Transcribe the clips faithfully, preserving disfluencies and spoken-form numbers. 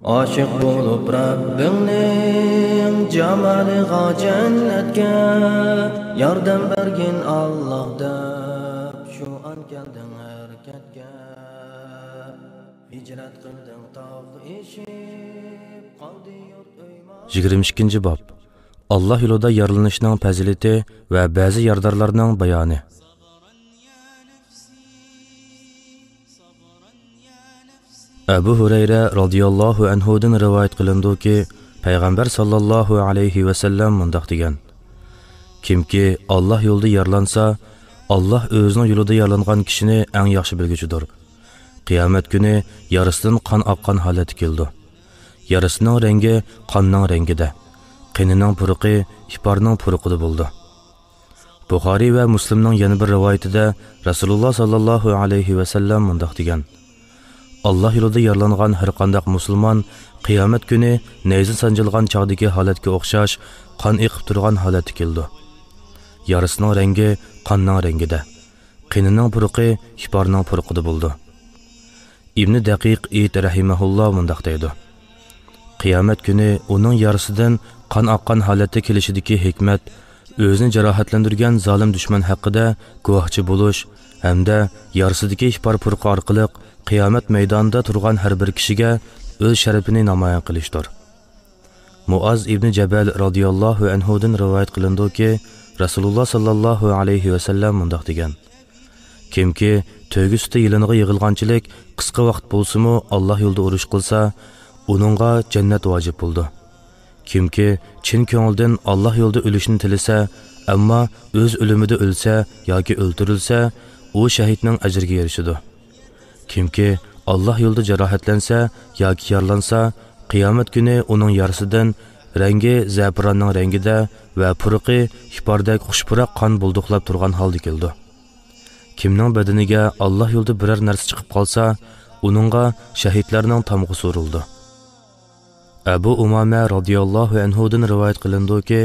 ئاشىق بولۇپ رەببىڭنىڭ جامالىغا، جەننەتكە ياردەم بەرگىن ئاللاھ دەپ، شۇ ئان كەلدىڭ ھەرىكەتكە. ھىجرەت قىلدىڭ تاغ ئېشىپ، قالدى يۇرت ئۆي مال. يىگىرمە ئىككىنچى باب. ئاللاھ يولىدا يارىلىنىشنىڭ پەزىلىتى ۋە بەزى يارىدارلارنىڭ بايانى. ئەبۇ ھۇرەيرە رازىياللاھۇ ئەنھۇدىن رىۋايەت قىلىنىدۇكى، پەيغەمبەر ساللاللاھۇ ئەلەيھى ۋەسەللەم مۇنداق دېگەن: كىمكى ئاللاھ يولىدا يارىلانسا، ئاللاھ ئۆزىنىڭ يولىدا يارىلانغان كىشىنى ئەڭ ياخشى بىلگۈچىدۇر. قىيامەت كۈنى يارىسىدىن قان ئاققان ھالەتتە كېلىدۇ. يارىسىنىڭ رەڭگى قاننىڭ رەڭگىدە، قېنىنىڭ پۇرىقى ئىپارنىڭ پۇرىقىدا بولىدۇ. بۇخارىي ۋە مۇسلىمنىڭ يەنە بىر رىۋايىتىدە رەسۇلۇللاھ ساللاللاھۇ ئەلەيھى ۋەسەللەم مۇنداق دېگەن: ئاللاھ يولىدا يارىلانغان ھەرقانداق مۇسۇلمان قىيامەت كۈنى نەيزە سانجىلغان چاغدىكى ھالەتكە ئوخشاش قان ئېقىپ تۇرغان ھالەتتە كېلىدۇ. يارىسىنىڭ رەڭگى قاننىڭ رەڭگىدە، قېنىنىڭ پۇرىقى ئىپارنىڭ پۇرىقىدا بولىدۇ. ئىبنى دەقىق ئىد رەھىمەھۇللا مۇنداق دەيدۇ: قىيامەت كۈنى ئۇنىڭ يارىسىدىن قان ئاققان ھالەتتە كېلىشىدىكى ھېكمەت، ئۆزىنى جاراھەتلەندۈرگەن زالىم دۈشمەن ھەققىدە گۇۋاھچى بولۇش ھەمدە يارىسىدىكى ئىپار پۇرىقى ئارقىلىق قىيامەت مەيدانىدا تۇرغان ھەر بىر كىشىگە ئۆز شەرىپىنى نامايان قىلىشتۇر. مۇئاز ئىبنى جەبەل رازىياللاھۇ ئەنھۇدىن رىۋايەت قىلىنىدۇكى، رەسۇلۇللاھ ساللاللاھۇ ئەلەيھى ۋەسەللەم مۇنداق دېگەن: كىمكى تۆگە سۈتى يىلىنىغا يىغىلغانچىلىك قىسقا ۋاقىت بولسىمۇ ئاللاھ يولىدا ئۇرۇش قىلسا، ئۇنىڭغا جەننەت ۋاجىپ بولىدۇ. كىمكى چىن كۆڭلىدىن ئاللاھ يولىدا ئۆلۈشنى تىلىسە، ئەمما ئۆز ئۆلۈمىدە ئۆلسە ياكى ئۆلتۈرۈلسە، ئۇ شەھىدنىڭ ئەجرىگە ئېرىشىدۇ. كىمكى ئاللاھ يولىدا جاراھەتلەنسە ياكى يارىلانسا، قىيامەت كۈنى ئۇنىڭ يارىسىدىن رەڭگى زەپىراننىڭ رەڭگىدە ۋە پۇرىقى ئىپاردەك خۇش پۇراق قان بۇلدۇقلاپ تۇرغان ھالدا كېلىدۇ. كىمنىڭ بەدىنىگە ئاللاھ يولىدا بىرەر نەرسە چىقىپ قالسا، ئۇنىڭغا شەھىدلەرنىڭ تامغىسى ئۇرۇلىدۇ. ئەبۇ ئۇمامە رازىياللاھۇ ئەنھۇدىن رىۋايەت قىلىنىدۇكى،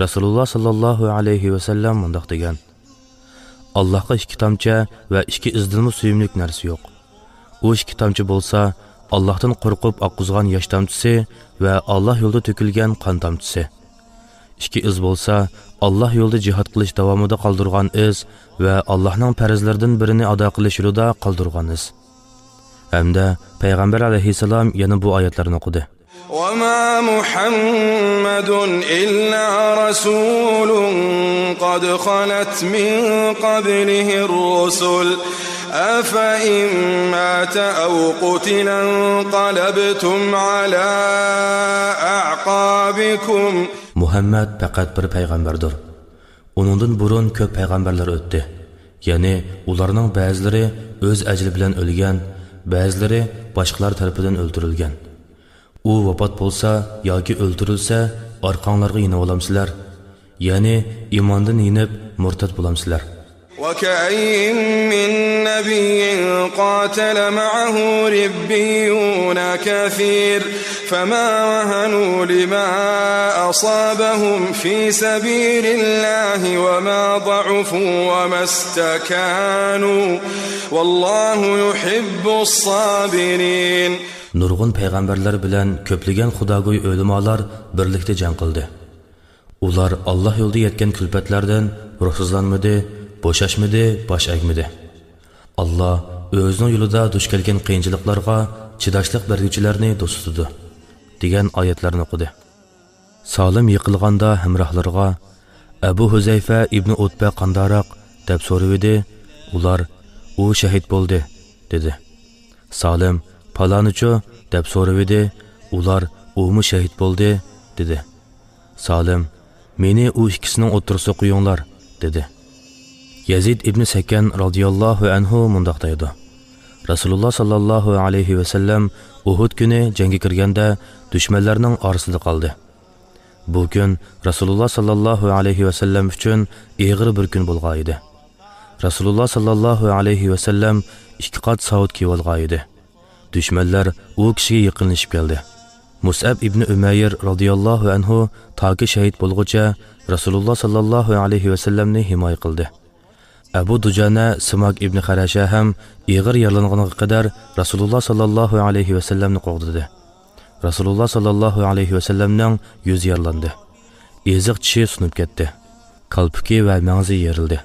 رەسۇلۇللاھ ساللاللاھۇ ئەلەيھى ۋەسەللەم مۇنداق دېگەن: ئاللاھقا ئىككى تامچە ۋە ئىككى ئىزدىنمۇ سۆيۈملۈك نەرسە يوق. ئۇ ئىككى تامچە بولسا، ئاللاھتىن قورقۇپ ئاققۇزغان ياش تامچىسى ۋە ئاللاھ يولىدا تۆكۈلگەن قان تامچىسى. ئىككى ئىز بولسا، ئاللاھ يولىدا جىھاد قىلىش داۋامىدا قالدۇرغان ئىز ۋە ئاللاھنىڭ پەرزلىرىدىن بىرىنى ئادا قىلىش يولىدا قالدۇرغان ئىز. ھەمدە پەيغەمبەر ئەلەيھىسسالام يەنە بۇ ئايەتلەرنى ئوقۇدى. وما محمد إلا رسول قد خلت من قبله الرسل أفإن مات أو قتل انقلبتم على أعقابكم. مۇھەممەد پەقەت بىر پەيغەمبەردۇر. ئۇنىڭدىن بۇرۇن كۆپ پەيغەمبەرلەر ئۆتتى. يەنى ئۇلارنىڭ بەزىلىرى ئۆز ئەجىلى بىلەن ئۆلگەن، بەزىلىرى باشقىلار تەرىپىدىن ئۆلتۈرۈلگەن. ئۇ ۋاپات بولسا ياكى ئۆلتۈرۈلسە، ئارقاڭلارغا يېنىۋالامسىلەر؟ يەنى ئىماندىن يېنىپ، مۇرتەت بولامسىلەر؟ وكأين من نبي قاتل معه ربيون كثير فما وهنوا لما أصابهم في سبيل الله وما ضعفوا وما استكانوا والله يحب الصابرين. نۇرغۇن پەيغەمبەرلەر بىلەن كۆپلىگەن خۇداگوي ئۆلىمالار بىرلىكتە جەڭ قىلدى. ئۇلار ئاللاھ يولىدا يەتكەن كۈلپەتلەردىن روھسىزلانمىدى، بوشاشمىدى، باش ئەگمىدى. ئاللاھ ئۆزىنىڭ يولىدا دۇچ كەلگەن قىيىنچىلىقلارغا چىداشلىق بەرگۈچىلەرنى دوست تۇتىدۇ، دېگەن ئايەتلەرنى ئوقۇدى. سالىم يىقىلغاندا ھەمراھلىرىغا، ئەبۇ ھۇزەيفە ئىبنى ئۇتبە قانداراق؟ دەپ سورىۋىدى. ئۇلار، ئۇ شەھىد بولدى، دېدى. سالىم، پالانىچۇ؟ دەپ سورىۋىدى. ئۇلار، ئۇمۇ شەھىد بولدى، دېدى. سالىم، مېنى ئۇ ئىككىسىنىڭ ئوتتۇرىسىغا قويۇڭلار، دېدى. يەزىد ئىبنى سەكەن رازىياللاھۇ ئەنھۇ مۇنداق دەيدۇ: رەسۇلۇللاھ ساللاللاھۇ ئەلەيھى ۋەسەللەم ئۇھۇد كۈنى جەڭگە كىرگەندە دۈشمەنلەرنىڭ ئارىسىدا قالدى. بۇ كۈن رەسۇلۇللاھ ساللاللاھۇ ئەلەيھى ۋەسەللەم ئۈچۈن ئېغىر بىر كۈن بولغانىدى. رەسۇلۇللاھ ساللاللاھۇ ئەلەيھى ۋەسەللەم ئىككى قات ساۋۇت كىيىۋالغانىدى. دۈشمەنلەر ئۇ كىشىگە يېقىنلىشىپ كەلدى. مۇسئەب ئىبنى ئۈمەير رازىياللاھۇ ئەنھۇ تاكى شەھىد بولغۇچە رەسۇلۇللاھ ساللاللاھۇ ئەلەيھى ۋەسەللەمنى ھىمايە قىلدى. ئەبۇ دۇجانە سىماك ئىبنى خەرەشە ھەم ئېغىر يارىلانغىنىغا قەدەر رەسۇلۇللاھ ساللاللاھۇ ئەلەيھى ۋەسەللەمنى قوغدىدى. رەسۇلۇللا ساللاللاھۇ ئەلەيھى ۋەسەللەمنىڭ يۈزى يارىلاندى. ئېزىق چىشى سۇنۇپ كەتتى. كالپۇكى ۋە مەڭزى يېرىلدى.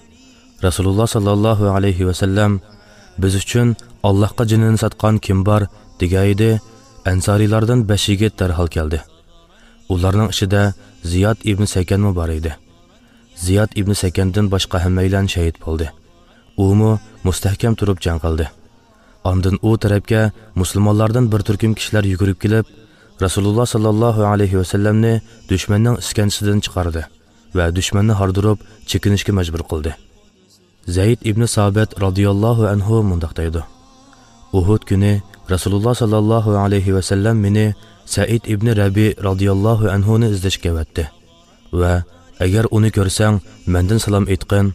رەسۇلۇللا ساللاللاھۇ ئەلەيھى ۋەسەللەم، «بىز ئۈچۈن ئاللاھقا جېنىنى ساتقان كىم بار؟» دېگەن ئىدى. ئەنسارىيلاردىن بەش يىگىت دەرھال كەلدى. ئۇلارنىڭ ئىچىدە زىياد ئىبنى سەكەنمۇ بار ئىدى. زىياد ئىبنى سەكەندىن باشقا ھەممەيلەن شېھىت بولدى. ئۇمۇ مۇستەھكەم تۇرۇپ جەڭ قىلدى. ئاندىن ئۇ تەرەپكە مۇسۇلمانلاردىن بىر تۈركۈم كىشىلەر يۈگۈرۈپ كېلىپ، رەسۇلۇللا ساللاللاھۇ ئەلەيھى ۋەسەللەمنى دۈشمەننىڭ ئىسكەنجىسىدىن چىقاردى ۋە دۈشمەننى ھاردۇرۇپ چېكىنىشكە مەجبۇر قىلدى. زەيد ئىبنى سابىت رازىياللاھۇ ئەنھۇ مۇنداق دەيدۇ: «ئۇھۇد كۈنى رەسۇلۇللا ساللاللاھۇ ئەلەيھى ۋەسەللەم مېنى سەئىد ئىبنى رەبىي رازىياللاھۇ ئەنھۇنى ئىزدەشكە ئەۋەتتى ۋە، ئەگەر ئۇنى كۆرسەڭ، مەندىن سالام ئېيتقىن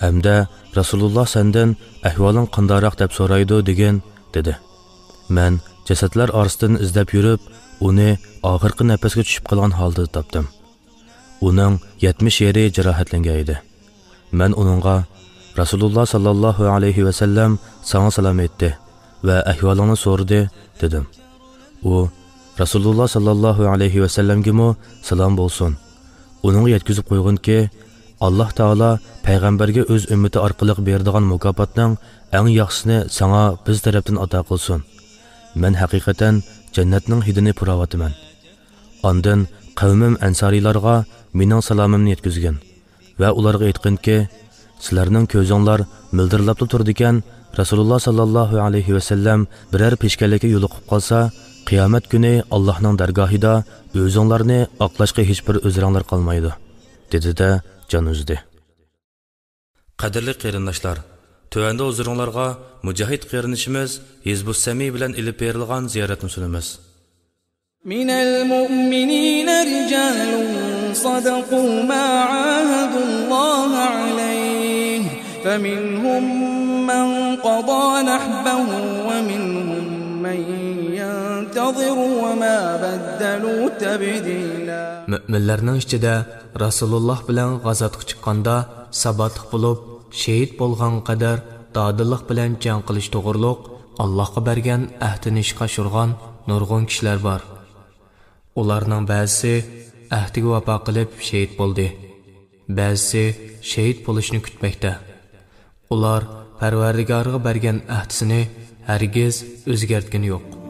ھەمدە رەسۇلۇللا سەندىن ئەھۋالىڭ قانداقراق دەپ سورايدۇ دېگىن» دېدى. مەن جەسەتلەر ئارىسىدىن ئىزدەپ يۈرۈپ، ئۇنى ئاخىرقى نەپەسكە چۈشۈپ قالغان ھالدا تاپتىم. ئۇنىڭ يەتمىش يېرى جاراھەتلەنگەن ئىدى. مەن ئۇنىڭغا، «رەسۇلۇللا ساللاللاھۇ ئەلەيھى ۋەسەللەم ساڭا سالام ئېيتتى ۋە ئەھۋالىڭنى سورىدى» دېدىم. ئۇ، «رەسۇلۇللا ساللاللاھۇ ئەلەيھى ۋەسەللەمگىمۇ سالام بولسۇن. ئۇنىڭغا يەتكۈزۈپ قويغىنكى، ئاللاھ تائالا پەيغەمبەرگە ئۆز ئۈممىتى ئارقىلىق بېرىدىغان مۇكاپاتنىڭ ئەڭ ياخشىسىنى ساڭا بىز تەرەپتىن ئاتا قىلسۇن. مەن ھەقىقەتەن جەننەتنىڭ ھىدىنى پۇراۋاتىمەن. ئاندىن قەۋمىم ئەنسارىيلارغا مېنىڭ سالامىمنى يەتكۈزگىن ۋە ئۇلارغا ئېيتقىنكى، سىلەرنىڭ كۆزۈڭلار مىلدىرلاپلا تۇرىدىكەن، رەسۇلۇللا ساللاللاھۇ ئەلەيھى ۋەسەللەم بىرەر پېشكەللىككە يولۇقۇپ قالسا، قىيامەت كۈنى ئاللاھنىڭ دەرگاھىدا ئۆزۈڭلارنى ئاقلاشقا ھېچبىر ئۆزرەڭلار قالمايدۇ» دېدى-دە، جان ئۈزدى. قەدىرلىك قېرىنداشلار، تۆۋەندە ھۇزۇرۇڭلارغا مۇجاھىد قېرىندىشىمىز ھىزبۇسسەمى بىلەن ئېلىپ بېرىلغان زىيارەتنى سۇنىمىز. من المؤمنين رجال صدقوا ما عاهدوا الله عليه، فمنهم من قضى نحبه ومنهم من ينتظر وما بدلوا تبديلا. مۆمىنلەرنىڭ ئىچىدە رەسۇلۇللاھ بىلەن غازاتقا چىققاندا ساباتلىق بولۇپ، شېھىت بولغانغا قەدەر دادىللىق بىلەن جەڭ قىلىش توغرۇلۇق ئاللاھقا بەرگەن ئەھدىنى ئىشقا ئاشۇرغان نۇرغۇن كىشىلەر بار. ئۇلارنىڭ بەزىسى ئەھدىگە ۋاپا قىلىپ شېھىت بولدى. بەزىسى شېھىت بولۇشنى كۈتمەكتە. ئۇلار پەرۋەردىگارىغا بەرگەن ئەھدىسىنى ھەرگىز ئۆزگەرتكىنى يوق.